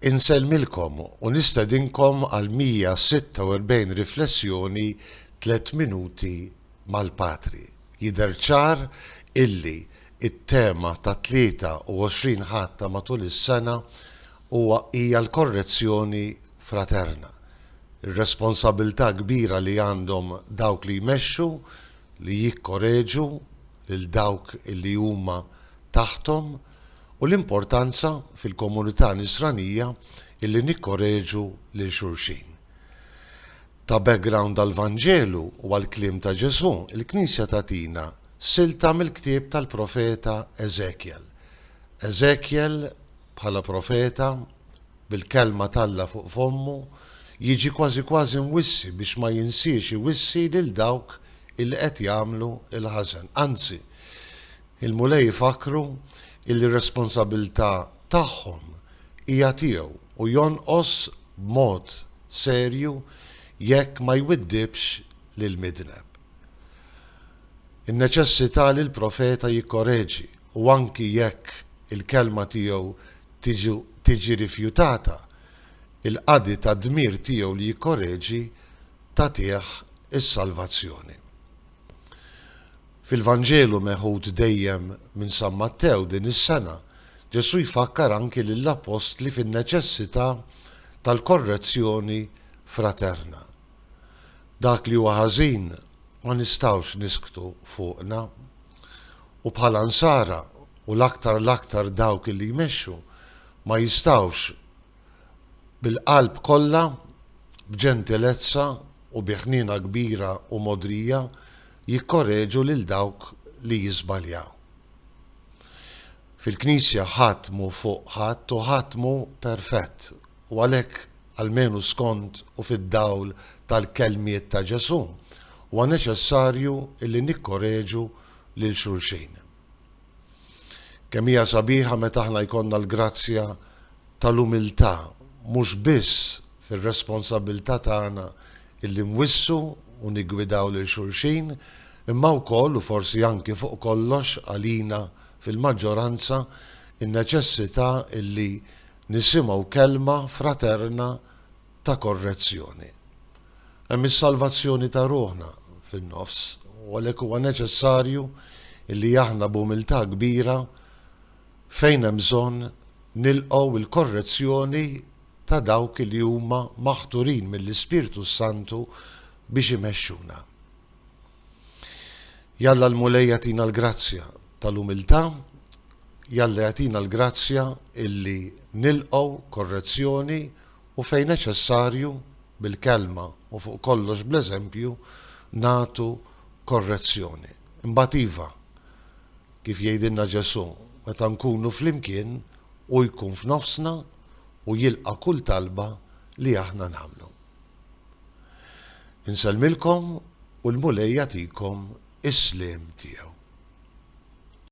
Insellmilkom u nistedinkom għal 146 riflessjoni Tlett Minuti mal-Patri. Jidher ċar illi t-tema tat-23 Ħadd ta' matul is-sena huwa hija l-korrezzjoni fraterna. Ir-responsabilità kbira li għandhom dawk li jmexxu li jikkoreġu lil dawk illi huma taħthom u l-importanza fil-komunità Nisranija illi nikkoreġu lil xulxin. Ta' background għall-Vanġelu u għall-kliem ta' Ġesù, il-Knisja tagħtina silta mill-ktieb tal-profeta Eżekjel. Eżekjel, bħala profeta, bil-kelma t'Alla fuq fommu, jiġi kważi kważi mwissi biex ma jinsiex iwissi lil dawk illi qed jagħmlu l-ħażen. Anzi, Il-Mulej ifakkru illi r-responsabilità tagħhom hija tiegħu u jonqos b'mod serju jekk ma jwiddibx lill-midneb. In-neċessità li l-profeta jikkoreġi u anki jekk il-kelma tiegħu tiġi rifjutata, il-qadi tad-dmir tiegħu li jikkoreġi tagħtih is-salvazzjoni. Fil-Vanġelu meħud dejjem minn San Mattew din is-sena, Ġesù jfakkar anki lill-appostli fin-neċessità tal-korrezzjoni fraterna. Dak li huwa ħażin ma nistgħux nisktu fuqna. U bħala Nsara, u l-aktar l-aktar dawk li jmexxu, ma jistgħux bil-qalb kollha, b'ġentilezza u bi ħniena kbira u mogħdrija, jikkoreġu lil dawk li jiżbaljaw. Fil-Knisja ħadd mhu fuq ħadd u ħadd mhu perfett, u għalhekk, almenu skont u fid-dawl tal-kelmiet ta' Ġesù, huwa neċessarju illi nikkoreġu lil xulxin. Kemm hija sabiħa meta aħna jkollna l-grazzja tal-umiltà, mhux biss fir-responsabbiltà tagħna illi nwissu u niggwidaw lil xulxin, imma wkoll, u forsi anki fuq kollox għalina fil-maġġoranza, in-neċessità illi nisimgħu kelma fraterna ta' korrezzjoni. Hemm is-salvazzjoni ta' ruħna fin-nofs u għalhekk huwa neċessarju illi aħna b'umiltà kbira fejn hemm bżonn nilqgħu l-korrezzjoni ta' dawk li huma maħturin mill-Ispirtu s-Santu biex imexxuna. Jalla l-Mulej jagħtina l-grazzja tal-umiltà, jalla jagħtina l-grazzja illi nilqgħu korrezzjoni u fejn neċessarju bil-kelma u fuq kollox bl-eżempju nagħtu korrezzjoni. Imbagħad iva, kif jgħidilna Ġesù, meta nkunu flimkien hu jkun f'nofsna u jilqa' kull talba li aħna nagħmlu. Insellmilkom u l-Mulej jagħtikom is-sliem tiegħu.